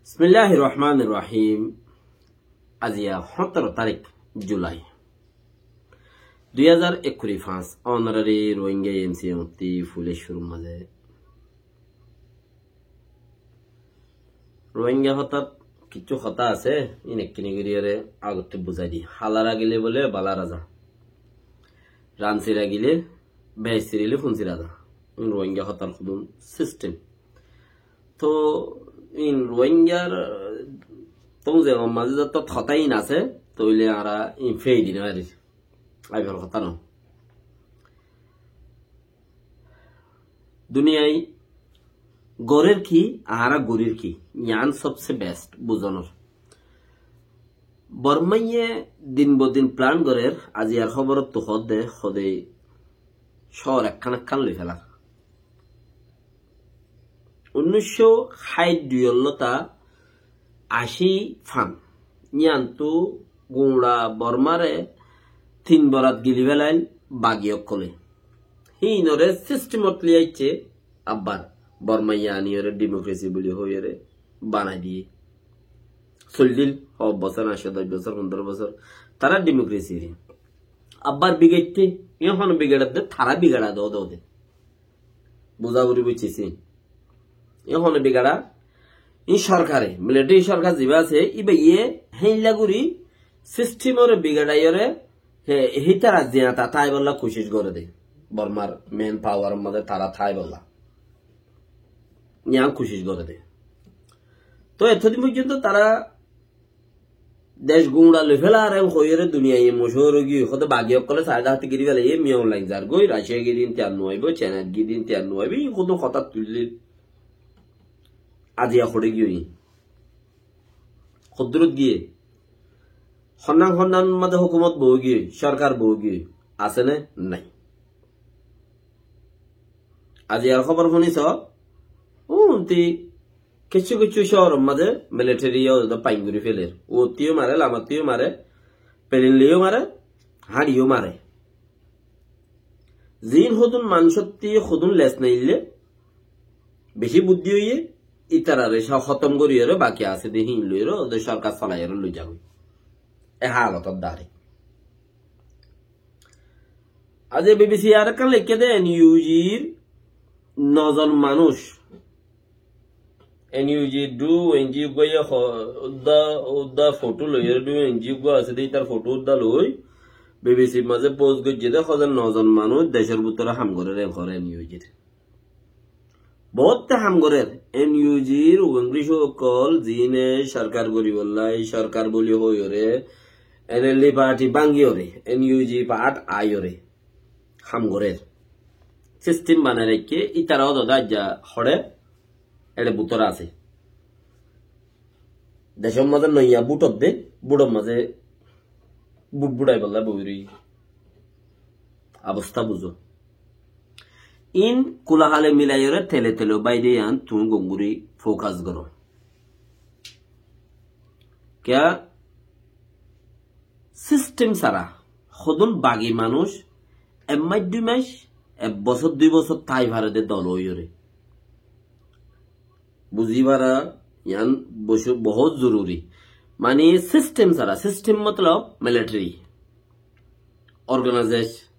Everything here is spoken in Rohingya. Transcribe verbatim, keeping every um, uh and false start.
Bismilláhir rohmánir rohím. Aziya hóñtaro tarík Julai dui házar ekkuri fañs, ónorari Rohingya M C M ottí fuilaccúr mazé Rohingya hotát kissú hotá asé, ín ekkiní goríyore agottú buzái di. Hála ragilé bóle bála raza, ransi ragilé, beci ragilé funsi raza. Ín Rohingya hotár hudún sistem. Tóu ín Rohingyar tóu ze mazé zottót hotá ín asé, tóile añára ín fei di no farir. Aibar hotá no. Duniyai gorér ki, añára gorír ki, yián sobse best buzonor. Bormáye din bo din plan gorér, aziyar hóborottú hoódde, hoóde cóor ekkán ekkán loi félar. Unnícco háit dui ollóta ací fan. Yíantu guñça Bormáre tin borat gili félail bagi ókkolé. Híinore sistemot loi aiccé abbar. Bormaiye aniyore dimokrasi buli hoiyore banai diyé. Soldil, ho bosór, añctho doc bosór, fundoro bosór, tará dimokrasi. Abbar bigaitté, yían hono bigaçadde, tará bigaçadde ódde ódde. Buzá foribo, buijjós? Yían hono bigaça, yí sorkare, militeri sorkar zibá asé, íbaye héilla gorí sistemore bigaçaiyore, hé, hítara ziyata táibolla kucíc goré dé. Bormar men pawaror mazé tará táibolla. Yían kucíc goré dé. Tóu etodin foijjonto tará dec guñça loi félar en hoiyore duniyaiye mochúr ói giyói, hoóde bagi ókkolé saidá háti giri félaiyé, Min Aung Hlaing zargói, Racia giyé de ín tiyan no aibó, Cina giyé de ín tiyan no aibó, ín hodún hotát tuillíl. Aziya hoçé giyói ín? Hoddúrot giyé? Honnán honnán mazé hókumot boói giyói, sorkar boói giyói, asé né? Nái. Aziyar hóbor fúniso, únti kessú kessú cóoror mazé militeri yó dó fain gorí féler. Uottú yó mare, lamattú yó mare, pelin loi yó mare, háñçi yó mare. Ziín hodún manúcottú hodún les neillé, bicí buddí óiye, ítarare só hótom goríyore baki asé dé híin loiyore, óde sorkar solaiyore loi zagói. E halotot dare. Aijja B B C arekkán leikké dé, N U G r no zon manúic. N U G r dui N G o uggúa yó ho-, udda, udda foto loiyóre dui N G o uggúa asé dé, ítar foto udda loi B B C r mazé post goijjé dé, hoó ze no zon manúic decór bútore ham gorér, en hoór N U G r. Boótte ham gorér. N U G r uggúa Inglic ókkol, ziíne sorkar goríbolla, sorkar buli hoiyóre, N L D party báñgiyóre, N U G part aiyóre ham gorér. Sistem banai raikké, ítara ódde aijja hoçé, eçe bútore asé. Decór mazé noiya bút ódde, bútor mazé bút búçaibolla boói roiyé. Obosta buzó. Ín kulahale milaiyóre tele tele bái de yían tuñí gom gorí fokas goró. Kiyá? Sistem sára hodún bagi manúic ek mac dui mac, ek bosór dui bosór tái fare dé dol óiyore. Buzí fara yían bocu-, bohút zoruri. Mani sistem sára, sistem motolob militeri, organaizec-,